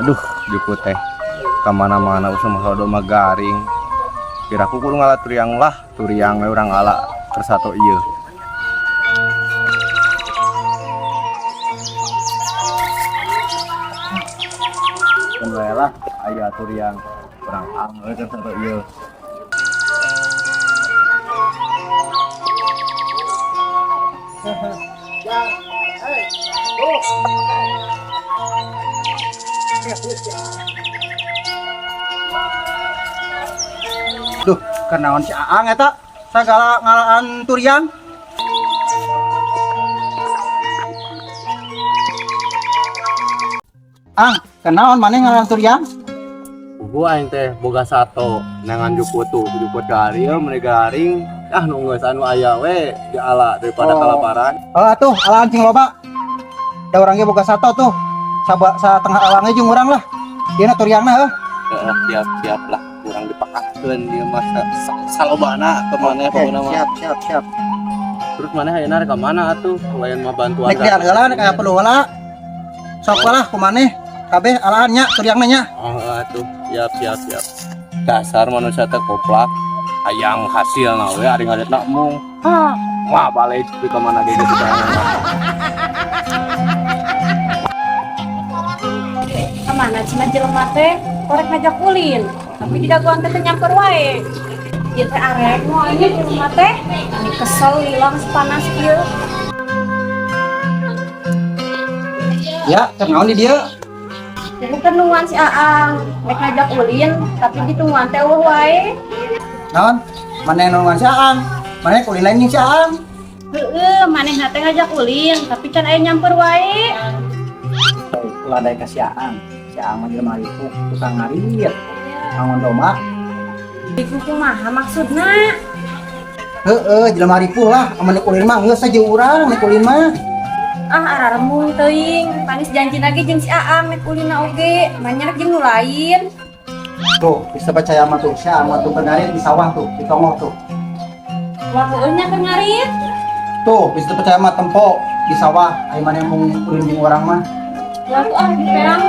Aduh, jukut teh kamana-mana usah mah mah garing. Piraku kudu ngala turiang lah, turiang we urang ala keur sato ieu. Kan wae lah aya turiang urang ala keur sato ieu. Duh, kenaon si Aang eta sagala ngalaan turiang. Ang, kenaon maneh ngalaan turiang? Puguh aing teh boga sato nangan jukut tuh, jukut garing, meni garing. Ah, nu geus anu aya we diala daripada Oh. kalaparan. Oh, atuh alaan sing loba. Da urang ge boga sato tuh. Saba satengah awangnya jeung urang lah. Ieu na turiangna heuh. Heeh, siap-siap lah, kurang dipakatkeun ieu mah salobana ke maneh Oke, pokona mah. siap, siap, siap. Terus maneh ayeuna rek ka mana atuh? Lain mah bantuan. Nek dian heula, nek aya perlu heula. Sok lah ku maneh. Kabeh alaan nya turiangna nya. Oh, atuh. Siap, siap, siap. Dasar manusia teh koplak. Hayang hasil we ari ngaretna mung. Ah, wah balik di ka mana ge gitu kan. Kemana cina jelema teh korek ngajak ulin, tapi di dagoan teh teu nyamper wae. Ieu teh arek moal nya jelema teh, ini kesel hilang panas kieu. Ya, kenaon di dieu? Bukan nungguan si Aang, rek ngajak ulin, tapi ditungguan teh euweuh wae. Naon? Maneh nungguan si Aang? Maneh kulin lain jeung si Aang? Heeh, manehna teh ngajak ulin, tapi can aya nyamper wae. Ulah daek ka si Aang. Si Aang mah jelema ripuh, tukang ngarit. Angon domba. Iku kumaha maksudna? Heeh, jelema ripuh lah. Amun ulin mah geus aja urang nek ulin mah. Ah, araremung teuing, panis janji lagi jeung si Aang nek ulinna oge, manya rek jeung nu lain. Tuh, bisa percaya mah tuh, si Aang mah tuh keur ngarit di sawah tuh, di tonggoh tuh. Wah, heueuh nya keur ngarit. Tuh, bisa percaya mah tempo di sawah. Ayo maneh mung ulin jeung urang mah. Wah, tuh ah di perang.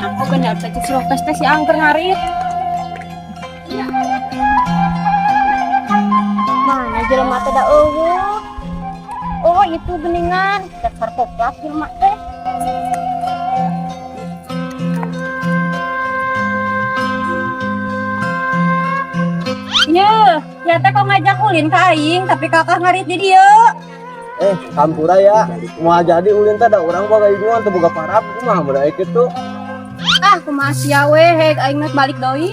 Aku bener teh si Lopez teh si Aang keur ngarit. Mana jelema teh da euweuh. Oh, itu geningan. Dasar koplak jelema teh. Ye, ya teh kok ngajak ulin ka aing, tapi kakak ngarit di dieu. Eh, hampura ya. Moal jadi ulin teh da urang boga ibuan teu boga parab kumaha mereka kitu. Ah, kumaha sia we, hek aing mah balik deui.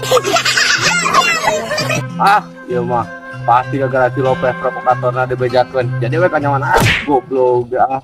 Ah, ieu mah pasti gara-gara si Lopez provokatorna dibejakeun. Jadi we kanyawan ah, goblok ah.